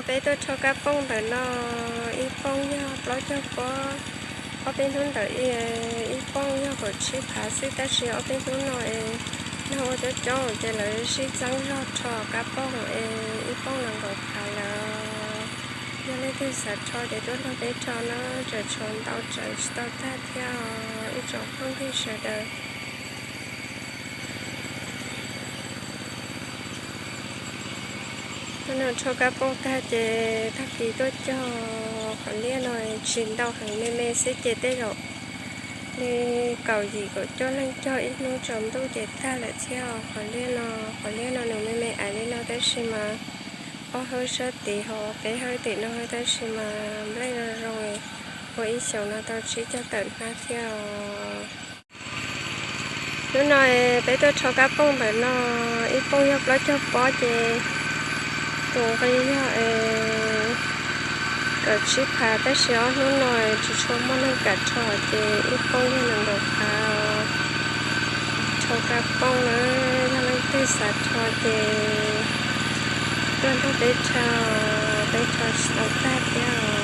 Peb tuaj rho kab pooj ntawm no, ib pooj yog plaub caug pob, ob peb hnub ntawd ib pooj yog kaum tsib phav xwb, tab sis ob peb hnub no es nag ua coob coob ces lawv sib txeeb zog rho kab pooj es ib pooj nees nkaum phav lawm. Yog leej twg xav rho ces tuaj nrog peb rho na, tseem tshuav ntau tseem tsis tau tag thiab os ib tsoom phooj ywg sawv daws. Hnub no rho kab pooj tag ces tag kis tuaj cog qhov liaj no tsis ntau heev, me me xwb ces tej zaum li kaum yim kaum cuaj leej cog ib hnub tsaus ntuj ces tag lawm thiab os. Qhov liaj no, qhov liaj no nws me me ais li no tab sis mas ob hawb sab tid ho peb hawb tim no hawb tab sis mas nplej zoo zoo, ua ib xyoos no tau tsib caug tawm hnab thiab os. Hnub no peb tuaj rho kab pooj ntawm no, ib pooj yog plaub caug pob ces tus nqi yog kaum tsib phav, tab sis ob hnub no tsis tshua muaj neeg kam rho ces ib pooj yog nees nkaum phav. Rho kab pooj na, yog leej twg xav rho ces tuaj nrog peb rho, peb rho tsis tau tag thiab os.